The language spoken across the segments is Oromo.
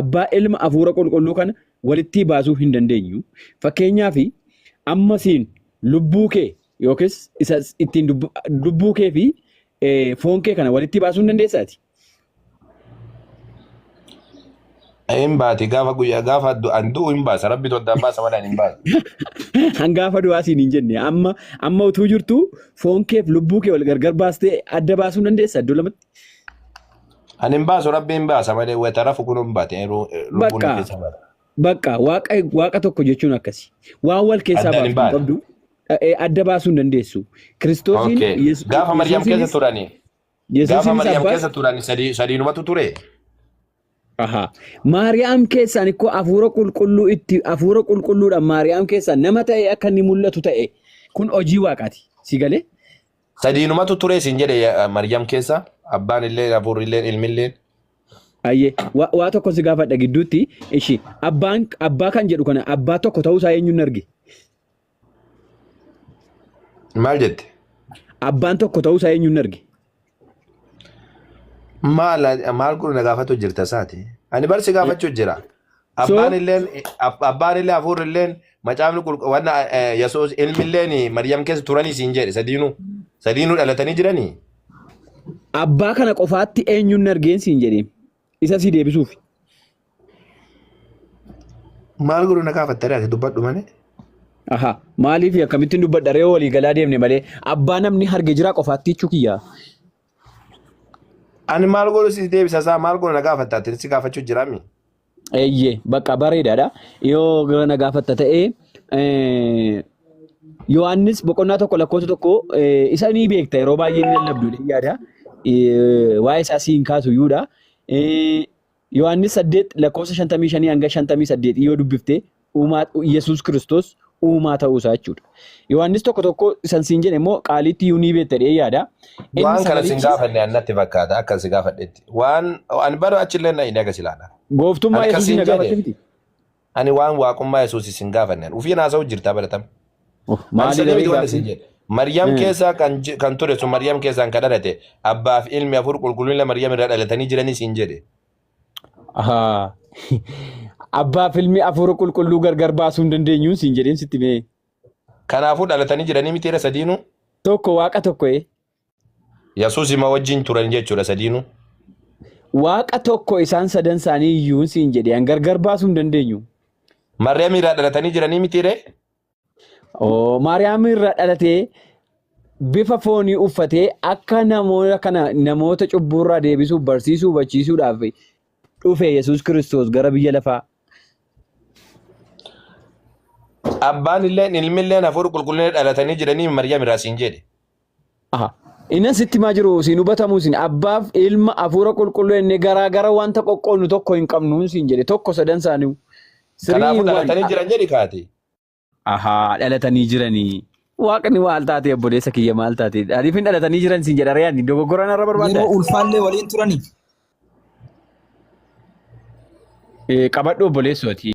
Abbaa ilma hafuura qulqulluu kana walittii baasuu hin dandeenyu. Fakkeenyaaf amma siin lubbuu kee yookiis isa ittiin lubbuu kee fi foon kee kana walitti baasuu hin dandeessaati. Hin baati gaafa guyyaa gaafa an du'u hin baasa rabbi addaan baasa malee ani hin baasu. Hangaafa du'aa siin hin jenne amma amma utuu jirtu foon keef lubbuu kee wal gargar baastee adda baasuu hin dandeessa iddoo lamatti. Ani hin baasu rabbi hin baasa malee wayita rafu kun hin baate yeroo lubbuun Bakka keessa baata. bakka waaqa waaqa tokko jechuun akkasi. Waan wal keessaa Addaan hin baaftu hin baane. qabdu. Adda baasuu hin dandeessu. Kiristoosiin Okay. Gaafa Maryam keessa Yesuusiinis turani. Gaafa Yesuusiinis Maryam abbaas keessa turani sadii sadiinumatu ture. Aha. Maariyaam keessaan ikkoo hafuura qulqulluu itti hafuura qulqulluudhaan Maariyaam keessaan nama ta'e akka inni mul'atu ta'e kun hojii waaqaati. Si galee? Sadiinumatu ture siin jedhe Maryam keessa abbaan illee hafuurri illee ilmi illee. Ayyee waa tokko si gaafadha gidduutti ishi abbaan abbaa kan jedhu kana abbaa tokko ta'uu isaa eenyuun arge? Maal jette? Abbaan tokko ta'uu isaa eenyuun arge? Maal maal kun na gaafatu jirta isaati. Ani bar si gaafachuu jira. So Abbaan illeen abbaan illee hafuurri illeen macaafni qulqulluun wanna Yesuus ilmi illeen Maryam keessa turanii siin jedhe sadiinuu sadiinuu dhalatanii jiranii. Abbaa kana qofaatti eenyuun argeen siin jedhee isa si deebisuuf. Maal godhu na gaafatte ati dubbadhu malee. Aha maaliif akkamittiin dubbadha ree walii galaa deemne malee abbaa namni harge jira qofaatti jechuu kiyya. Ani maal godhu si deebisa isaa maal godhu na gaafatte ati si gaafachuu jiraami. Eeyyee bakka bareedaadha. Yoo na gaafatta ta'ee Yohaannis boqonnaa 1 lakkoofsa 1 isa ni beekta yeroo baay'ee ni lallabdu jedhee yaada. Waa'ee isaa siin kaasu iyyuudha. Yohaannis 8 lakkoofsa 55 hanga 58 yoo dubbifte uumaa Yesuus Kiristoos uumaa ta'uu isaa jechuudha. Yohaannis tokko tokko isan siin jedhe immoo qaaliitti iyyuu ni beekta jedhee yaada. Inni Waan kana sin sagalichi gaafanne an natti fakkaata akka si gaafadhetti. Waan ani bara achillee na hin agas ilaala. Gooftummaa Ani kan Yesuusiin siin na gaafatte jedhe miti. ani waan waaqummaa Yesuus sin gaafanne an ufii haasa'u jirta baratama. Oh, Ani maali sadii daree miti waan isin gaaffiin? jedhe. Maryam keessa kan ture sun Maryam keessaan kan dhalate abbaa fi ilmi hafuura qulqulluun Maryam irraa dhalatanii jiranii siin jedhe. Ahaa. Abbaa fi ilmi hafuura qulqulluu gargar baasuu hin dandeenyuun siin jedheen sitti mee. Kanaafuu dhalatanii jiranii miti irra sadiinuu. Tokko waaqa tokko ee. Yesuus ima wajjin turan jechuudha sadiinuu. Waaqa tokko isaan sadan isaanii iyyuu siin jedhe an gargar baasuu hin dandeenyu. Maryam irraa dhalatanii jiranii miti ree? Oo, Maariyaam irraa dhalatee bifa foonii uffatee akka namoota kana namoota cubbuurraa deebisuuf barsiisuu hubachiisuudhaaf dhufe Yesuus Kiristoos gara biyya lafaa. Abbaan illeen ilmi illeen hafuura qulqulluun dhalatanii jiranii Maryam irraa siin jedhe. Aha. Innan sitti himaa jiru siin hubatamuu siin abbaaf ilma hafuura qulqulluu inni garaa gara wanta qoqqoodnu tokko hin qabnu siin jedhe tokko sadan isaanii. Three Kanaafuu in one. dhalatanii jiran jedhi kaati. Ahaa dhalatanii jiranii. Waaqni maal taate obboleessa kiyya maal taate Adiif hin dhalatanii jiran siin jedha re'aan dogoggora narra barbaadda. Yeroo ulfaallee waliin turanii. Qabadhu obboleessoo ati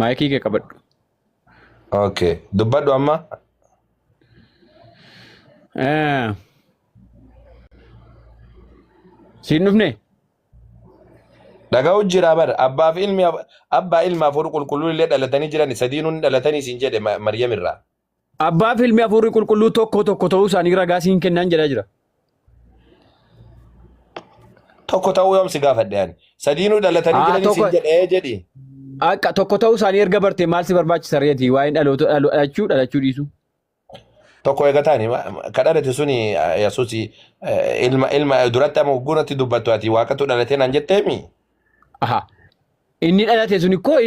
maayikii kee qabadhu. Okay. Dubbadhu amma. Siin dhufne? Dhaga'u jira bar abbaa fi ilmi abbaa ilma hafuura qulqulluu illee dhalatanii jiran sadiinuu ni dhalatanii siin jedhe Maryam irraa. Abbaa fi ilmi hafuurri qulqulluu tokko tokko ta'uu isaanii ragaa siin kennaan jedhaa jira. Tokko ta'uu yoom si gaafadhe ani. Sadiinuu dhalatanii jiranii siin jedhe jedhi. Akka tokko ta'uu isaanii erga barte maal si barbaachisa reeti waa'een dhaloota dhalachuu dhalachuu dhiisuu. Tokko eega ta'ani ka dhalate suni Yesuus ilma ilma duratti amma gurratti dubbattu ati waaqatu dhalatee naan jetteemi. Aha. Inni dhalate sun ikkoo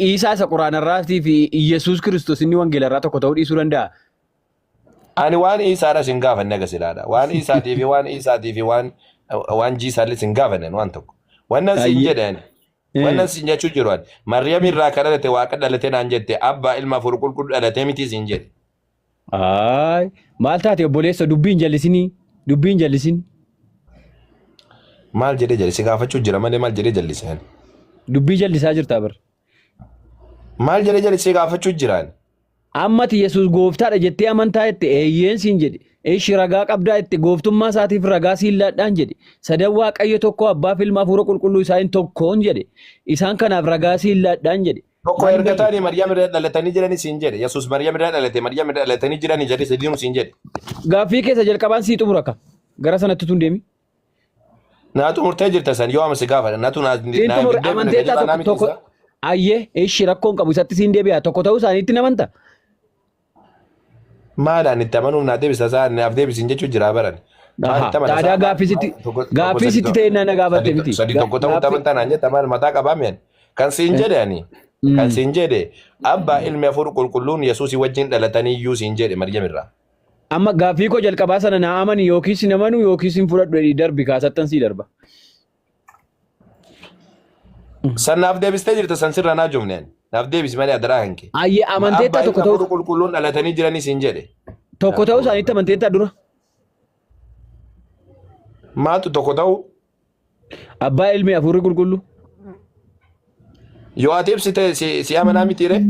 Iisaa isa Quraanarraatii fi Yesuus Kiristoos inni wangeelarraa tokko ta'uu dhiisuu danda'a. Ani waan Iisaadha sin gaafanne aga silaadha. Waan Iisaatii fi waan Iisaatii fi waan waan Jiisaallee sin gaafanne waan tokko. Wannan sin Ayyee. jedhe ani. Wannan sin jechuu jiru ani. Maryam irraa ka dhalate waaqa dhalate naan jette abbaa ilma hafuura qulqulluu dhalatee miti sin jedhe. Ayi maal taate obboleessa dubbii hin jallisinii dubbii hin jallisin. Maal jedhee jalise gaafachuu jira malee maal jedhee jallise ani. Dubbii jallisaa jirta bar. Maal jedhee jallisee gaafachuu jira ani. Ammati Yesuus gooftaadha jettee amantaa jette eeyyeen siin jedhe. Ishi ragaa qabdaa jette gooftummaa isaatiif ragaa siin laadhaan jedhe. Sadan Waaqayyo tokko abbaa fi ilma hafuura qulqulluu isaa hin tokkoon jedhe. Isaan kanaaf ragaa siin laadhaan jedhe. Tokko Maal erga jedhe? ta'anii Maryam irraa dhalatanii jiranii siin jedhe. Yesuus Maryam irraa dhalate, Maryam irraa dhalatanii jiranii jedhe sadiinuu siin jedhe. Gaaffii keessa jalqabaan sii xumura ka. Gara sanatti tun deemi. Naa xumurtee jirta san yoo amma si gaafadha. Natu naa Siin naa xumure hin deebine amanteettaa gadi tokko baanaa miti tokko isaa. ayyee ishi rakkoon qabu isatti siin deebi'a tokko ta'uu isaaniitti namanta. Maadhaan itti amanuuf naa deebisa isaa naaf deebisin jechuu jira baran. Maal Aha, itti amana taadaa isaa gaaffii sitti tokko tokko gaaffii sadi sitti tokko ta'e na gaafatte sadi miti. sadi tokko ta'uu Gaaffii amantaa naan jetta maal mataa qabaa mi'an. Kan siin jedhe ani kan siin jedhe abbaa ilmi hafuura qulqulluun Yesuusii wajjin dhalatanii iyyuu siin jedhe Maryam irraa. Amma gaaffii koo jalqabaa sana naa amani yookiis hin amanu yookiis hin fudhadhu jedhii darbi kaasattan sii darba. San naaf deebistee jirta san sirra naa jumne ani. Naaf deebisi malee adaraa kan kee. Ayyee amanteettaa Abbaa tokko ilmi hafuura ta'uu qulqulluun dhalatanii jiranii siin jedhe. tokko ta'uu isaaniitti amanteettaa dura. Maaltu tokko ta'u? Abbaa ilmi hafuurri qulqulluu. Yoo ati ibsite si, si amanaa miti ree?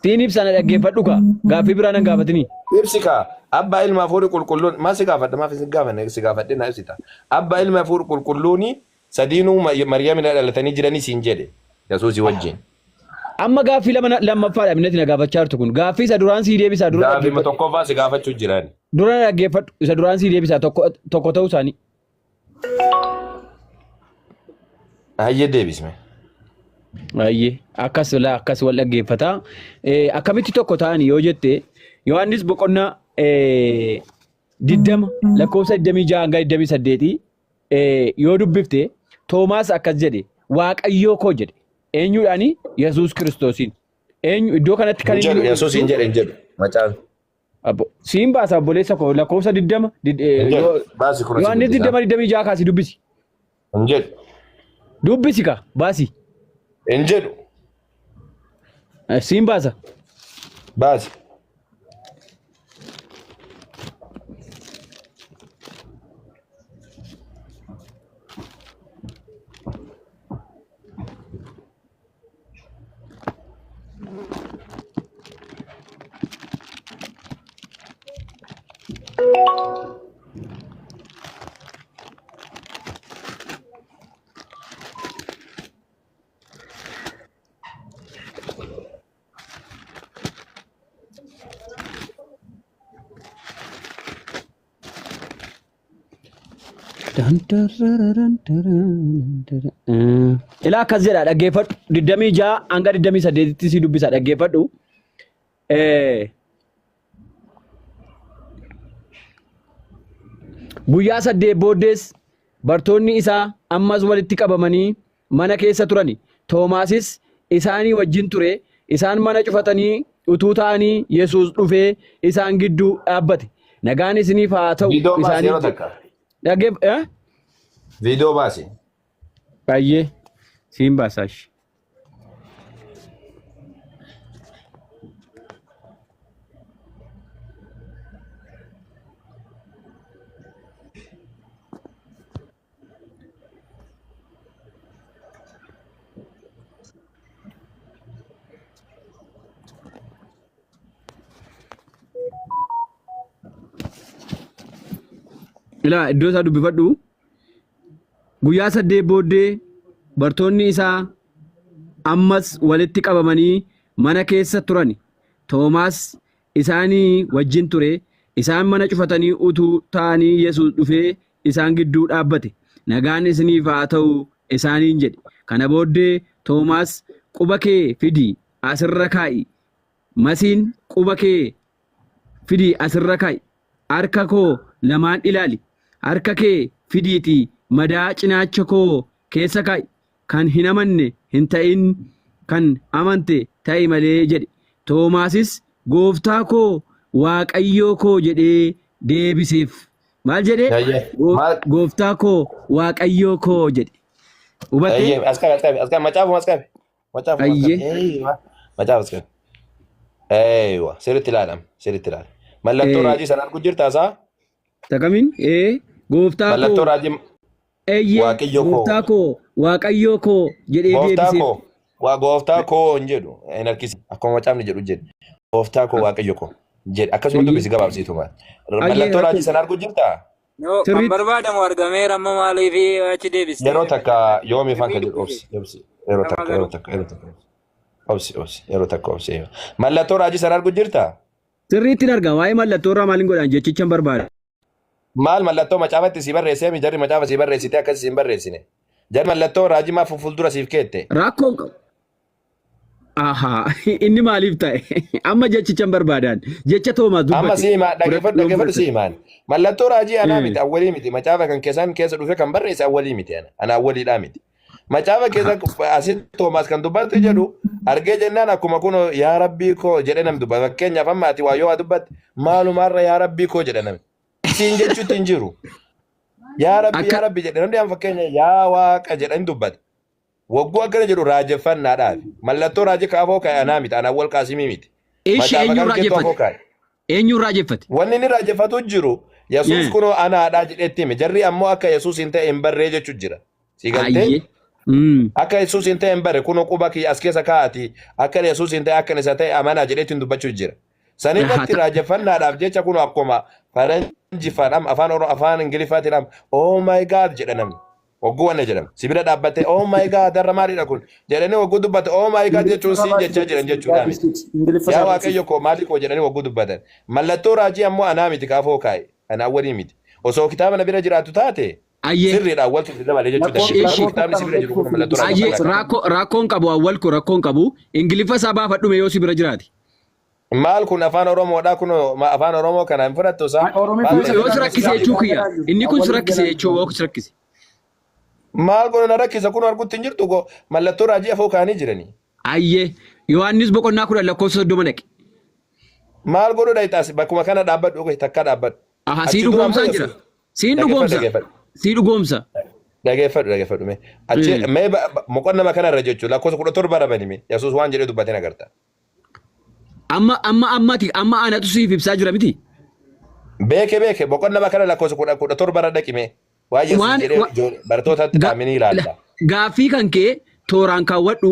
Siin ibsa na dhaggeeffadhu kaa. Gaaffii biraa nan gaafatinii. Ibsi kaa abbaa ilma hafuurri qulqulluun maal si gaafadha maaf si gaafanne si gaafadhe na ibsita. Abbaa ilma hafuurri qulqulluuni sadiinuu Maryamina dhalatanii jiranii siin jedhe Yesuusii wajjin. Amma gaaffii lama lammaffaadha minnati na gaafachaa jirtu kun. Gaaffii isa duraan sii deebisaa dura Gaaffii dhaggeeffadhu. tokkoffaa si gaafachuu jiran. Dura na dhaggeeffadhu isa duraan sii deebisaa tokko tokko ta'uu isaanii. Hayyee deebisme. Baay'ee akkas laa akkas wal dhaggeeffata. Akkamitti tokko ta'ani yoo jette Yohaannis boqonnaa 20 lakkoofsa 26 hanga 28 yoo dubbifte Toomaas akkas jedhe Waaqayyoo koo jedhe eenyuudhaani Yesuus Kiristoosiin. Eenyu iddoo kanatti kan Hin inni jedhu nu Yesuus hin ibsu jedhe hin jedhu. Macaan. Abbo, siin baasa obboleessa koo lakkoofsa 20 Hin jedhu. Baasi kun asii Yohaannis dubbisaa. 20 26 kaasi dubbisi. Hin jedhu. Dubbisi ka baasi. Hin jedhu. Siin baasa. Baasi. Ilaa akkas jedha dhaggeeffadhu. 26 hanga 28tti si dubbisa dhaggeeffadhu. Guyyaa saddeet booddees bartoonni isaa ammas walitti qabamanii mana keessa turani. Toomaasis isaanii wajjin ture. Isaan mana cufatanii utuu taa'anii Yesuus dhufee isaan gidduu dhaabbate. Nagaan isiniif haa ta'u Viidiyoo baasi isaaniin yeroo jedhe. takka. Dhaggeef eh? Viidiyoo baasi. Baay'ee siin baasash. Ilaa iddoo isaa dubbifadhu. Guyyaa saddeet booddee bartoonni isaa ammas walitti qabamanii mana keessa turani. Toomaas isaanii wajjin ture. Isaan mana cufatanii utuu taa'anii Yesuus dhufee isaan gidduu dhaabbate. Nagaan isiniif haa ta'u isaaniin jedhe. Kana booddee Toomaas, Quba kee fidii as irra kaa'i, masiin quba kee fidii as irra kaa'i, harka koo lamaan ilaali, harka kee fidiitii madaa cinaacha koo keessa kaa'i, kan hin amanne hin ta'in, kan amante ta'i malee jedhe. Toomaasis, Gooftaa koo, Waaqayyoo koo jedhee deebiseef. Maal jedhee? Hayyee. Maal? Gooftaa koo, Waaqayyoo koo jedhe. Hubattee? Hayyee. As qabi as qabi as qabi macaafuma as qabi. Macaafuma as qabi. Hayyee. Eeywa. Macaafa as qabi. Eeywa. Sirriitti ilaalam. Sirriitti ilaala. Mallattoo raajii sana arguu jirtaa isaa? Takamiin? Gooftaa Mallattoo koo, raajii eeyyee, Waaqayyo koo. gooftaa koo, Waaqayyoo koo jedhee Gooftaa deebiseef. koo. Waa gooftaa koo hin jedhu. Hin harkisin. Akkuma macaafni jedhu jedhu. Gooftaa koo Waaqayyo koo jedhe akkasuma dubbisi gabaabsiituma. Ayyee Mallattoo raajii rakkoo sana arguu jirtaa? No, kan sirriitti barbaadamu argameera amma maaliif achi deebistee Yeroo takka yoomi ifaan sirrii kan jedhu dubbise. obsi obsi yeroo Nama takka yeroo garuu. takka yeroo takka obsi obsi yeroo takka obsi. Mallattoo raajii sana arguu jirtaa? sirriitti hin argama. Waa'ee mallattoo irraa maaliin godhan jechicha hin barbaada. Maal mallattoo macaafatti si barreessee mi jarri macaafa si barreessite akkas si hin barreessine. Jarri mallattoo raajii maaf fuuldura siif keette? Rakkoon qabu. Ahaa, inni maaliif ta'e? Amma jechicha hin barbaadan. Jecha Toomaas Amma dubbate. si himaa Fudhadhu dhaggeeffadhu yoom dhaggeeffadhu si fudhatte? himaan. Mallattoo raajii anaa miti awwalii miti macaafa kan keessaan keessa dhufe kan barreesse awwalii miti ana ana awwaliidhaa miti. Macaafa keessa asitti Toomaas kan dubbatti jedhu argee jennaan akkuma kun yaa rabbii koo jedhe nam dubbata. Fakkeenyaaf amma ati waa yoo waa dubbatte maalumaarra yaa rabbii koo jedhe namni. Siin jechuutti hin jiru. Yaa rabbi yaa Akka rabbi jedhe namni amma fakkeenya yaa waaqa jedhan dubbata. Wagguu akkana jedhu raajeffannaadhaaf. Mallattoo raajii kaafoo kaa'e anaa miti ana awwal qaasimii miti. ishee Macaafa eenyuun kan keetu afoo raajeffate? kaa'e. Eenyuun raajeffate? Wanni inni raajeffatu jiru Yesuus kunoo anaadhaa jedhetti hime. Jarri ammoo akka Yesuus hin ta'e hin barree jechu jira. Si galtee? Ayyee. Mm. Akka Yesuus hin ta'e hin barre kunoo quba kiyya as keessa kaa'ati akka Yesuus hin ta'e akka isa ta'e amanaa jedhetti hin dubbachuu jira. San Ahaa, irratti raajeffannaadhaaf jecha kunoo akkuma faranjifaan amma afaan Oromoo afaan Ingiliffaatiin amma oh my god jedha namni. Wagguu wanna jedhama. Sibila dhaabbattee oh my god har'a maalidha kun jedhanii wagguu dubbate oh my god jechuun Ingiliffa siin jechaa jiran jechuudha miti. Ingiliffa Yaa isaa Waaqayyo koo maali koo jedhanii wagguu dubbatan. Mallattoo raajii ammoo anaa miti kaafoo kaa'e. Anaa walii miti. Osoo kitaaba na bira jiraatu taate Ayyee. sirriidha awwaltu itti dabalee jechuu Lakkoofsa dandeenya. Ishi. Garuu kitaabni si bira jiru kun mallattoo raajii Ayyee fakkaata. rakkoo rakkoon qabu awwal ko rakkoon qabu Ingiliffa isaa baafadhume yoo si bira jiraate. Maal kun afaan Oromoodha kun afaan Oromoo kana hin fudhattu isaa. Maal Oromiffaa Yoo ta'e yoo si kitaabni si rakkise bira jechuu jiru. kiyya. Inni kun si rakkise jechuu yoo si rakkise. Maal kun na rakkisa kun argutti hin jirtu koo mallattoo raajii afoo kaanii jiranii. Ayyee Yohaannis boqonnaa 10 lakkoofsa 30 dhaqe. Maal godhu dhayxaas bakkuma kana dhaabbadhu okay, takka dhaabbadhu. Aha sii Achi dura ammoo dhugoomsaan jira. Yesuus Siin dhaggeeffadhu dhugoomsa. dhaggeeffadhu. Sii dhugoomsa. Dhaggeeffadhu dhaggeeffadhu mee. Achi mee boqonnama kanarra jechuun lakkoofsa 17 rabani mee Yesuus waan jedhee dubbateen agarta. Amma amma ammati amma anatu siif ibsaa jira miti. Beeke beeke boqonnama kana lakkoofsa 17 irra dhaqi mee. Waan Yesuus Waan jedhee barattootatti dhaamanii ilaalla. Gaaffii kan kee tooraan kaawwadhu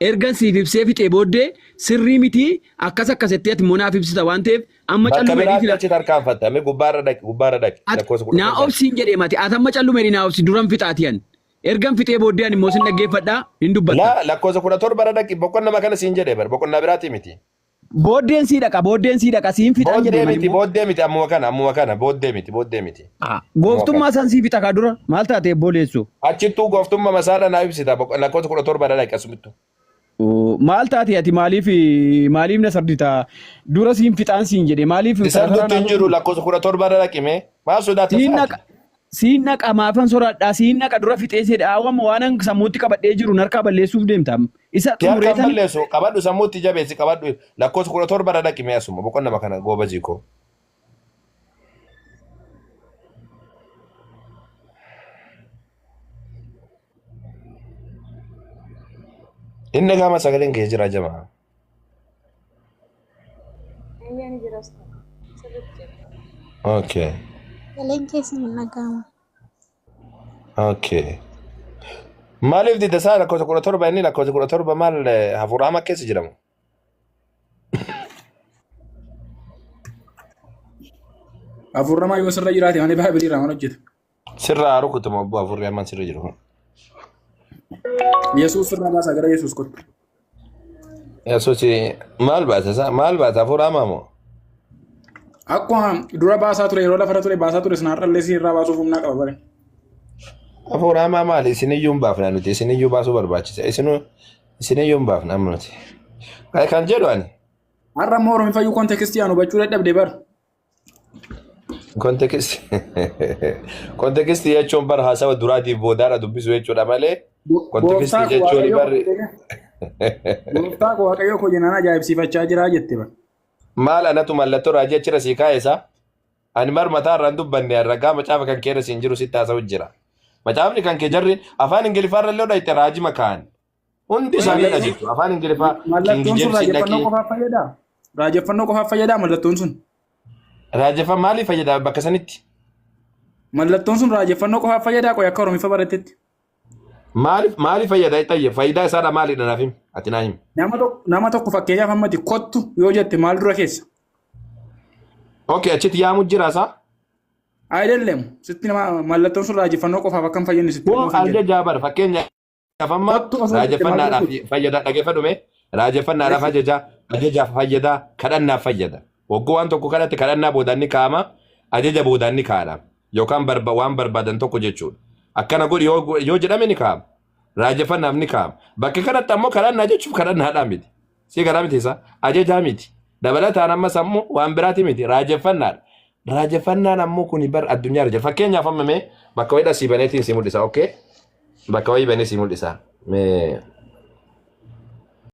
ergan siif ibsee fixee booddee sirrii miti akkas akkasettee ati immoo naaf ibsita waan ta'eef amma Bakka calluma biraatti jedhii achi tarkaanfatta. Mee gubbaarra dhaqi gubbaarra dhaqi lakkoofsa kudha naa torba. obsiin jedhee mati ati amma calluma jedhii naa obsi duran fixaati ani. Ergan fixee booddee ani immoo sin dhaggeeffadha hin dubbatta. Laa lakkoofsa 17 irra dhaqi boqonnama kana siin jedhe bar boqonnaa biraati miti. Booddeen sii dhaqa booddeen sii dhaqa siin fixan jedhe Booddee mani miti immoo. booddee miti ammuma kana ammuma kana booddee miti booddee miti. Ah, Ammuma kana. Gooftummaa san sii fixa kaa dura maal taate obboleessoo? Achittuu gooftummaa masaadha naa ibsita lakkoofsa 17 irra dhaqi asumittu. Oo, Maal taate ati maaliif maaliif na sardita dura siin fixaan siin jedhe maaliif Si karaa sardutti naa hin jiru lakkoofsa 17 irra dhaqi mee maal sodaata siin saati? naqa siin naqa maafan soraadhaa siin naqa dura fixee sedha awwama waan an sammuutti qabadhee jiru narkaa balleessuuf deemta isa Si harkaan xumureetan balleessu qabadhu sammuutti jabeessi qabadhu lakkoofsa 17 irra dhaqi mee asuma boqonnama kana goobazii koo. Inni gama sagaleen kee jira jamaa. Eeyyaan jira ustaaz. Sirriitti jira. Okay. Sagaleen keessan hin dhaga'amu. Okay. Maaliif didda isaa lakkoofsa 17 inni lakkoofsa 17 maal hafuura hamaa keessa jedhamu? Hafuurri hamaa yoo sirra jiraate malee baay'ee irraa maal hojjeta? Sirraa haa rukutamu abboo hafuurri hamaan sirra jiru kun. Yesuus sirraa baasaa gara Yesuus kottu. Yesuus maal baasa isaa maal baasa hafuura hamaa moo? Akkuma dura baasaa ture yeroo lafarra ture baasaa ture sana har'allee si irraa baasuuf humnaa qaba bare. Hafuura hamaa maali? Isiniyyuu hin baafna nuti isiniyyuu baasuu barbaachisa. Isinuu isiniyyuu hin baafna amma nuti. Kan jedhu ani Har'a immoo Oromifayyuu kontekstii aan hubachuu dadhabde bara. Konteksti konteksti jechuun bara haasawa duraatiif boodaadha dubbisu jechuudha malee konteksti Gooftaa koo jechuun Waaqayyoo barri Gooftaa koo Waaqayyoo koo jennaan ajaa'ibsiifachaa jiraa jette bara. maal anatu mallattoo raajii achirra sii kaa'e ani mar mataa irraan dubbanne ragaa macaafa kan keerra siin jiru sitti haasa'u jira. Macaafni kan kee jarri afaan Ingiliffaarra illee dhayte raajii makaan. Hundi isaanii dha jechuudha. Afaan Ingiliffaa King Mallattoon sun James raajeffannoo dhaqii. qofaaf fayyadaa? Raajeffannoo qofaaf fayyadaa mallattoon sun? Raajeffan maaliif fayyada bakka sanitti? Mallattoon sun raajeffannoo qofaaf fayyadaa qoy akka Oromiffa barattetti. Maaliif maaliif fayyada xayye? Faayidaa isaadha maalidha naaf himi? Ati naa himi. Nama tokko fakkeenyaaf ammati kottu yoo jette maal dura keessa? Okay, achitti yaamu jira isaa? Ayidellem sitti nama mallattoon sun raajeffannoo qofaaf akka hin fayyadne sitti Kun himuuf hin jedhe. ajajaa bara fakkeenyaaf amma Kottu osoo jette maal dura raajeffannaadhaaf keessa? fayyada dhaggeeffadhu mee raajeffannaadhaaf ajajaa ajajaaf fayyada kadhannaaf fayyada. Waggoo waan tokko kadhatte kadhannaa boodaan ni kaa'ama ajaja boodaan ni kaa'ama yookaan waan barbaadan tokko jechuudha. Akkana godhi yoo jedhame ni kaa'ama. Raajeffannaaf ni kaa'ama. Bakka kanatti ammoo kadhannaa jechuuf kadhannaadhaa miti. Si garaa miti isaa ajajaa miti. Dabalataan ammas ammoo waan biraati miti raajeffannaadha. Raajeffannaan ammoo kuni bar addunyaa irra jira. Fakkeenyaaf amma mee bakka wayiidha sii baneetiin si mul'isa. Okay? Bakka wayii banee si mul'isa. Mee